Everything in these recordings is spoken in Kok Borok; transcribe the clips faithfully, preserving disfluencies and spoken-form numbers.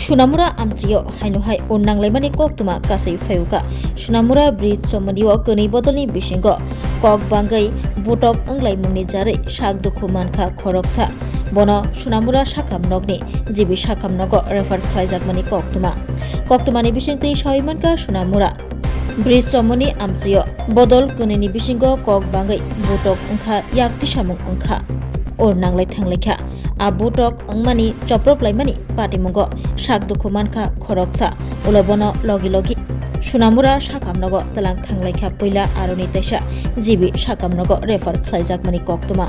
Sunamura amchio haino hai ur nanglaimani koktwma kasai phaiuka. Sunamura bridge chomoni o kwnwi bodolni bisingo kok bangwi butok wnglaimungni jarwi sak dukhu mankha khoroksa. Bono Sunamura sakham nokni G B sakham nogo refer khlaijakmani koktwma. Koktwmani bisingtwi sawi mankha Sunamura bridge chomoni amchio bodol kwnwini bisingo kok bangwi butok wngkha, yak tisamung wngkha, ur nanglai thanglaikha. A butok wngmani choprop laimani patimungo sak dukhu mankha khoroksa, ulo bono logi logi Sunamura sakham nogo tlang thanglaikha puila aroni teisa G B sakham nogo refer khlaijakmani koktwma.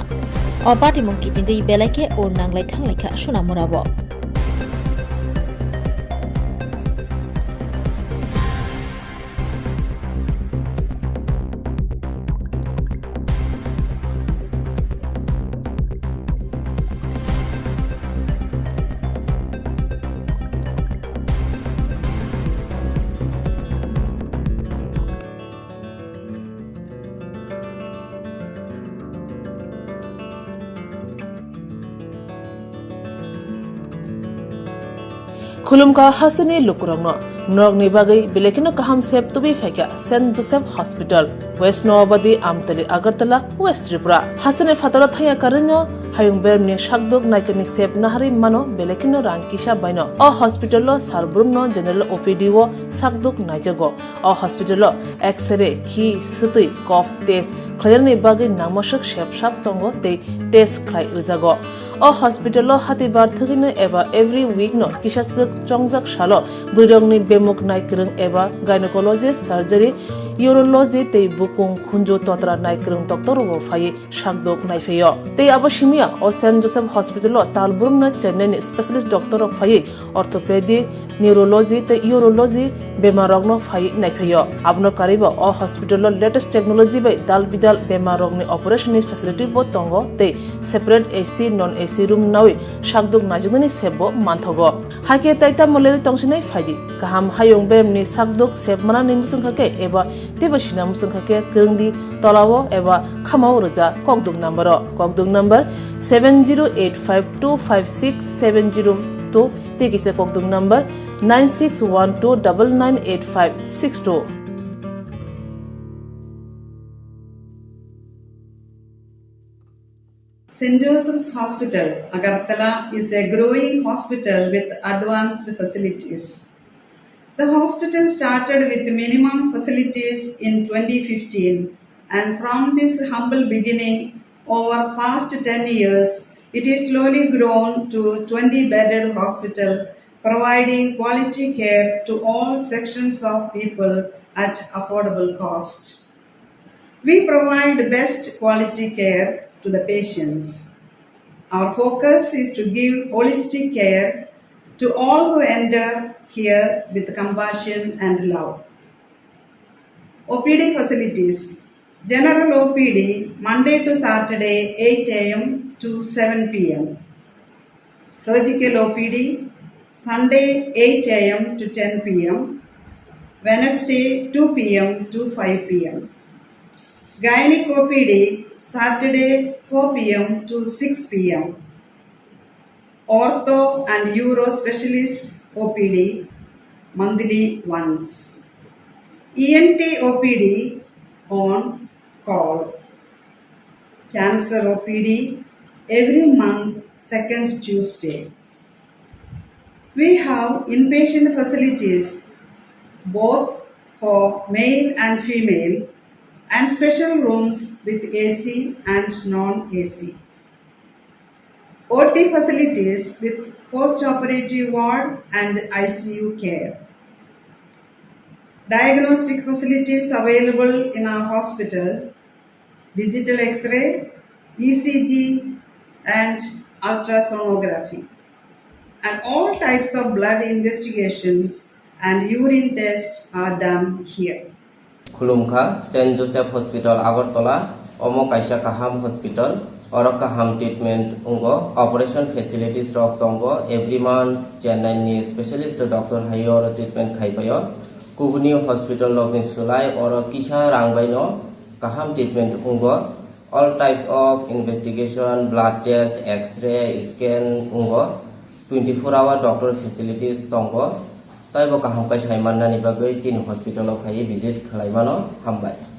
O patimung kitingwi belai khe ur nanglai thanglaikha Sunamura bo. Khulumkha hasteni lukurokno, norokni bagwi belai kheno kaham sep tubui phaikha Saint Joseph Hospital, West Noabadi, Amtali, Agartala, West Tripura. Hasteni phataro thangya karwino hayung bermni sakduk naikani sep naharwi mano belai kheno rang kisa baino. O hospital-o sar brumno general O P D o sakduk naijago. O hospital-o X-ray, khi, swtwi, cough test khlainani bagwi nangmaswk sep sap tongo tei test khlai rwjago. O hospital-o hatibar thwgwino eba every week-no kisaswk chongjak salo bwrwirokni bemuk naikwrwng eba gynecology, surgery, urology tei bukung khunju totra naikwrwng doctor-rokbo phaiwi sakdok naiphaio. Tei abo simiya o Saint Joseph Hospital-o tal brumno Chennai-ni specialist doctor-rok phaiwi orthopedic, neurology tei urology bemarrokno phaiwi naiphaio. Abono karwibo o hospital-o latest technology bai dal bidal bemarrokni operation-ni facility-bo tongo tei separate A C, non A C room nawi sakdok naijaknani sepbo manthogo. Hakhe tai tamo lerwi tongsinai phaidi. Kaham hayung beremni sakdok sep manani muchungkha khe eba teibo sina muchungkha khe kwrwngdi tolao eba khamao rwja kokduk number-o. Kokduk number seven zero eight five two five six seven zero two tei kisa kokduk number nine six one two double nine eight five six two. Saint Joseph's Hospital, Agartala is a growing hospital with advanced facilities. The hospital started with minimum facilities in twenty fifteen, and from this humble beginning, over past ten years, it is slowly grown to twenty bedded hospital, providing quality care to all sections of people at affordable cost. We provide best quality care to the patients. Our focus is to give holistic care to all who enter here with compassion and love. O P D facilities. General O P D, Monday to Saturday, eight A M to seven P M. Surgical O P D, Sunday, eight A M to ten P M, Wednesday, two P M to five P M. Gynec O P D, Saturday, four P M to six P M. Ortho and Uro Specialist O P D, monthly once. E N T O P D on call. Cancer O P D every month, second Tuesday. We have inpatient facilities both for male and female and special rooms with A C and non-A C. O T facilities with post-operative ward and I C U care. Diagnostic facilities available in our hospital, digital X-ray, E C G, and ultrasonography. And all types of blood investigations and urine tests are done here. Khulumkha, Saint Joseph Hospital, Agartala. Omo kaisa kaham hospital. Oro kaham treatment wngo. Operation facilities rok tongo. Every month Chennai ni specialist doctor hai oro treatment khai paio. Kubuni hospital rokni slai oro kisa rang bai no kaham treatment wngo. All types of investigation, blood test, X-ray, scan wngo. twenty four hour doctor facilities tongo. Taibo kaham khe sai mannani bagwi chini hospital o phaiwi visit khlai mano. Hambai.